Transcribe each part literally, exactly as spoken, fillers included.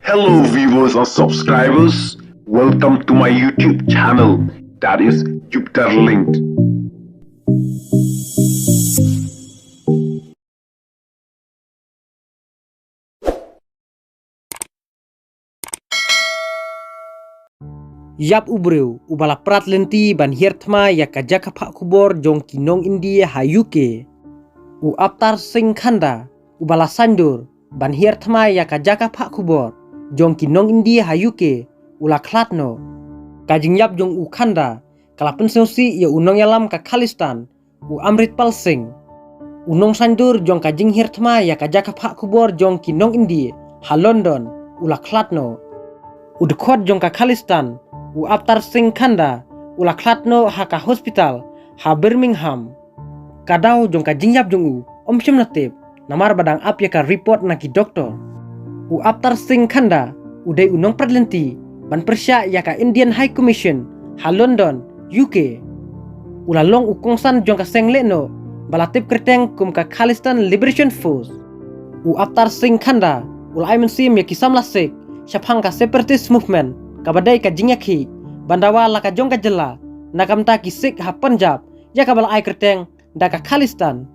Hello, viewers and subscribers. Welcome to my YouTube channel, that is Jupiter Linked. Ïap u briew uba la prat lynti ban hiar thma ïa ka jaka phah khubor jong ki nong India ha U K. U Avtar Singh Khandda uba la saiñdur ban hiar thma ïa ka jaka phah khubor jong ki nong India ha U K u la khlad noh. Ka jingïap jong u Khandda ka la pynsngewsih ïa u nongïalam ka Khalistan, u Amritpal Singh. U nongsaiñdur jong ka jinghiar thma ïa ka jaka phah khubor jong ki nong India ha London u la khlad noh. U dkhot jong ka Khalistan, u Avtar Singh Khandda, u la khlad noh ha ka hospital ha Birmingham. Ka daw jong ka jingïap jong u ym shym la tip, namar ba dang ap ïa ka report na ki doktor. U Avtar Singh Khandda u dei u nongprat lynti ban pyrshah ïa ka Indian High Commission ha London, U K. U la long u kongsan jong ka seng lehnoh ba la tip kyrteng kum ka Khalistan Liberation Force. U Avtar Singh Khandda u la ai mynsiem ïa ki samla Sikh shaphang ka separatist movement kaba dei ka jingïakhih ban dawa la ka jong ka jylla na ka bynta ki Sikh ha Punjab, ïa kaba la ai kyrteng da ka Khalistan.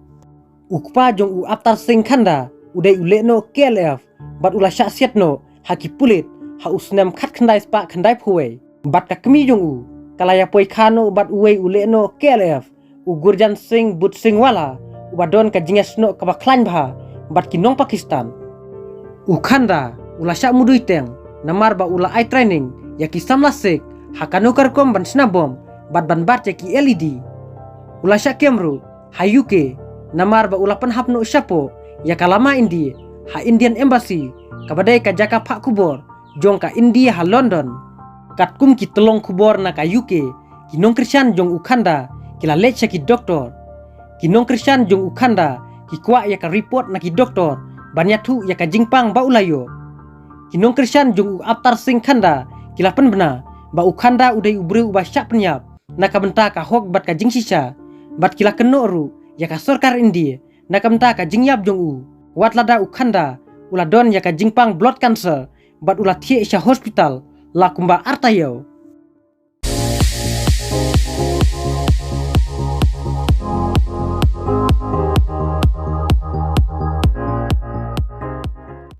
U kpa jong u Avtar Singh Khandda u dei u lehnoh K L F bad u la shah siat noh ha ki pulit ha u snem khatkhyndai spah khyndaiphew wei. Bad ka kmie jong u ka la ïapoi kha noh bad uwei u lehnoh K L F, u Gurjan Singh Bhutsingwala, uba don ka jingïasnoh kaba khlaiñ bha bad ki nong Pakistan. U Khandda u la shah mudui teng namar ba u la ai training ïa ki samla Sikh ha kano ka rukom ban shna bom bad ban bat ïa ki L E D. U la shah kem ruh ha U K namar ba u la pynhap noh shapoh ïa ka lama India ha Indian Embassy kaba dei ka jaka phah khubor jong ka India ha London. Katkum ki tyllong khubor na ka U K, ki nongkyrshan jong u Khandda ki la leit sha ki doktor. Ki nongkyrshan jong u Khandda ki kwah ïa ka report na ki doktor ban ïathuh ïa ka jingpang ba u la ïoh. Ki nongkyrshan jong u Avtar Singh Khandda ki la pynbna ba u Khandda u dei u briew uba shah pynïap na ka bynta ka hok bad ka jingshisha, bad ki la kynnoh ruh ïa ka sorkar India na ka bynta ka jingïap jong u. Wat lada u Khandda u la don ïa ka jingpang blood cancer bad u la thiah sha hospital la kumba ar taïew.